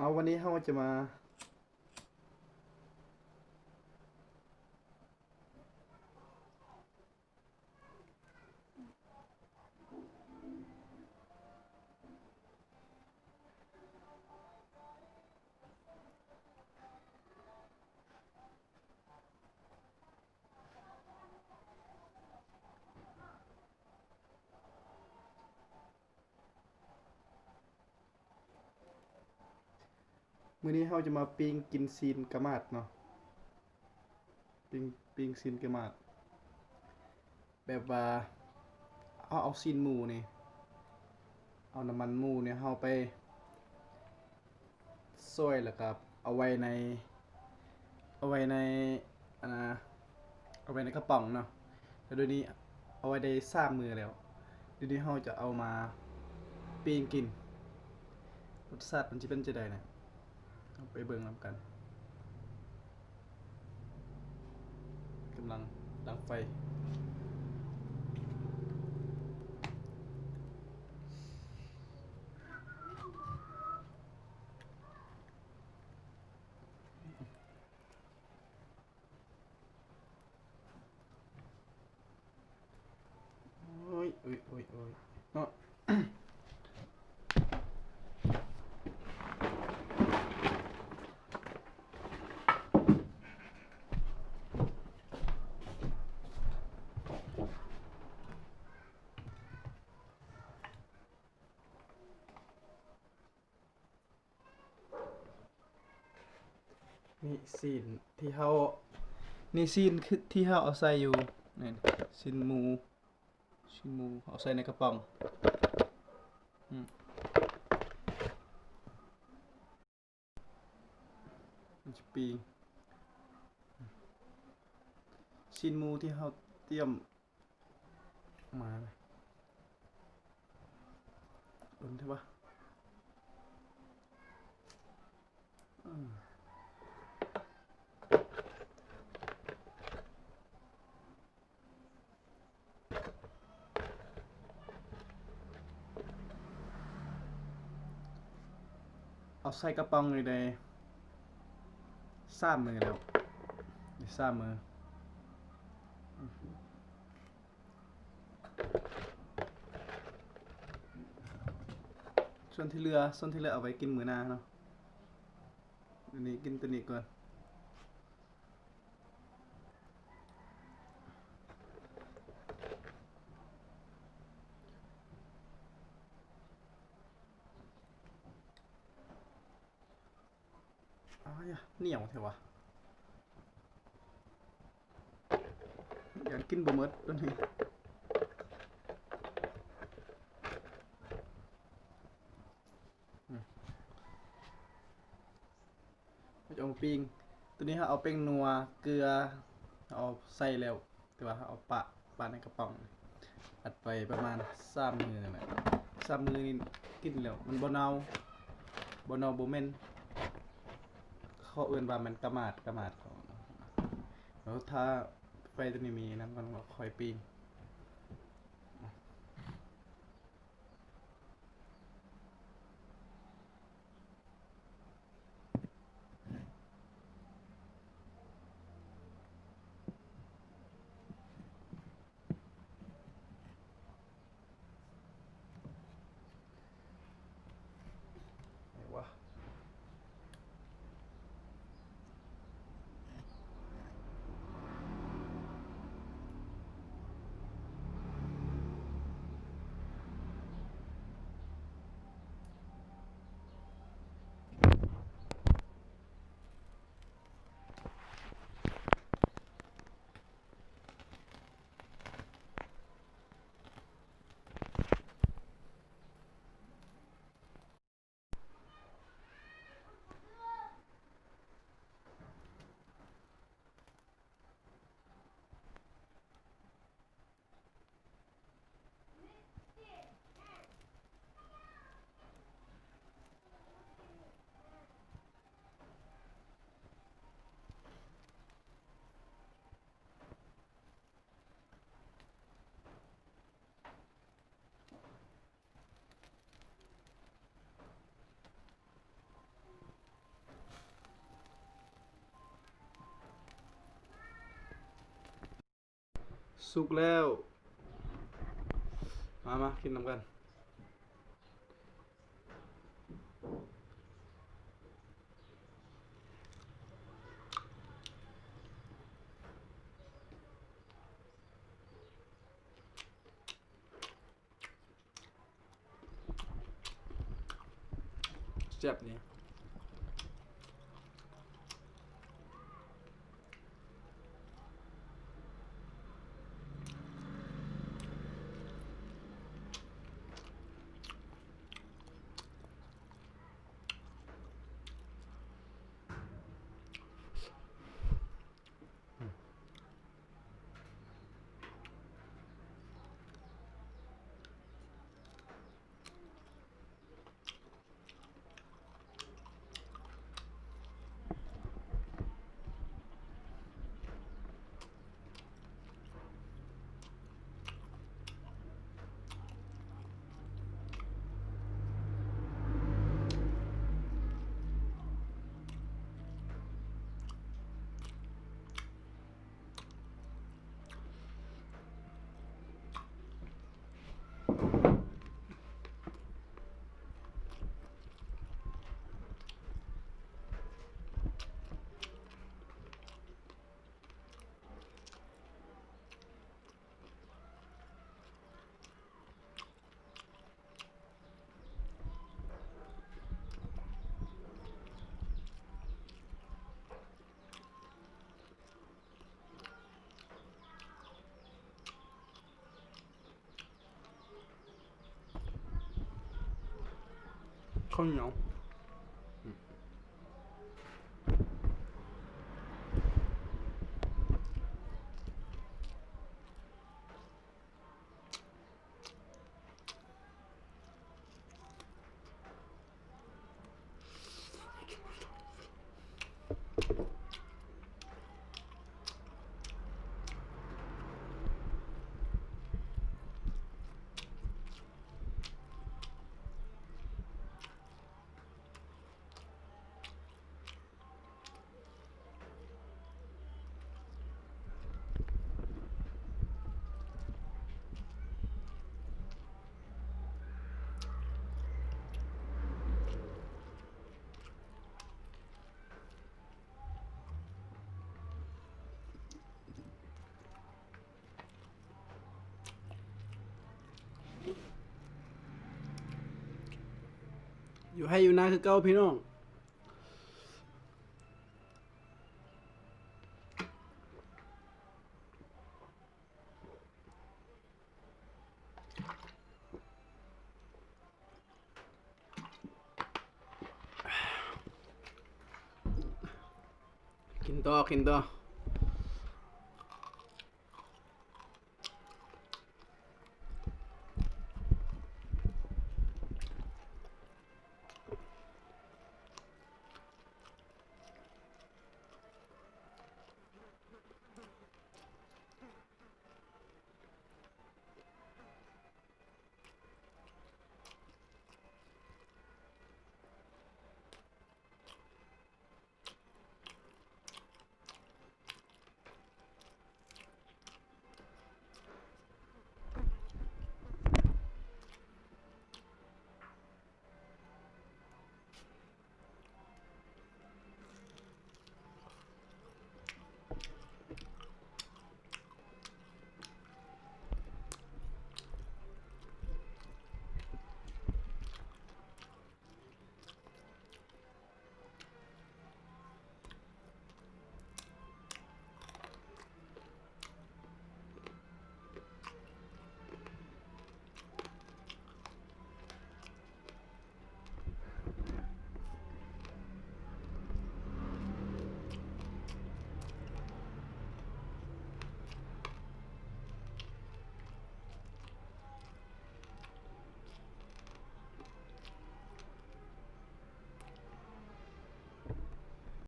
ເອົາ ວັນນີ້ເຮົາຈະມາ ມື້ນີ້ເຮົາຈະມາປີ້ງກິນຊີ້ນກະໝາດເນາະ ປີ້ງ ປີ້ງຊີ້ນກະໝາດ ແບບວ່າເຮົາເອົາຊີ້ນໝູນີ້ ເອົານ້ຳມັນໝູນີ້ເຮົາໄປ ຊອຍ ແລ້ວກໍເອົາໄວ້ໃນ ເອົາໄວ້ໃນ ອັນນ່າ ເອົາໄວ້ໃນກະປ໋ອງເນາະ ແລ້ວດຽວນີ້ເອົາໄວ້ໄດ້ສາມມື້ແລ້ວ ດຽວນີ້ເຮົາຈະເອົາມາປີ້ງກິນ ລົດຊາດມັນຊິເປັນຈັ່ງໃດນະ ເຮົາໄປເບິ່ງນຳກັນ. ກຳລັງດັງໄຟ. ໂອ້ຍ ໂອ້ຍ ໂອ້ຍ ໂອ້ຍ ເນາະ. ນີ້ຊີ້ນທີ່ເຮົາ ນີ້ຊີ້ນທີ່ເຮົາເອົາໃສ່ຢູ່ ນີ້ຊີ້ນໝູ ຊີ້ນໝູເອົາໃສ່ໃນກະປ໋ອງ ອືມ ມັນຊິປີ້ງ ຊີ້ນໝູທີ່ເຮົາຕຽມ ມາເລີຍ ດົນແທ້ວະ ອືມ ເອົາໃສ່ກະປ໋ອງນີ້ໄດ້ສາມມື້ແລ້ວ ໄດ້ສາມມື້. ສ່ວນທີ່ເຫຼືອ ສ່ວນທີ່ເຫຼືອເອົາໄວ້ກິນມື້ໜ້າເນາະ ອັນນີ້ກິນໂຕນີ້ກ່ອນ. ອ້າຍ ໜຽວແທ້ວະ ຢ້ານກິນບໍ່ໝົດໂຕນີ້ ອືມ ເຮົາຈະເອົາມາປີ້ງ ໂຕນີ້ເຮົາເອົາແປ້ງນົວ ເກືອ ເຮົາເອົາໃສ່ແລ້ວ. ແຕ່ວ່າເຮົາເອົາປະ ປະໃນກະປ໋ອງ ອັດໄວ້ປະມານສາມມື້ນັ້ນແຫຼະ ສາມມື້ນີ້ກິນແລ້ວມັນບໍ່ເນົ່າ ບໍ່ເນົ່າບໍ່ເໝັນ ເຂົາເອີ້ນວ່າແມ່ນກະໝາດ ກະໝາດ ແລ້ວຖ້າໄຟໂຕນີ້ມີນັ້ນ ມັນກໍຄ່ອຍປີ້ງ. ໄດ້ວະ ໂ ສຸກແລ້ວ ມາ ມາກິນນຳກັນ. ແຊບນີ້. ເຂົ້າໜຽວ. ຢູ່ໄຮ່ຢູ່ນາຄືເກົ່າພີ່ນ້ອງ. ກິນຕໍ່ ກິນຕໍ່.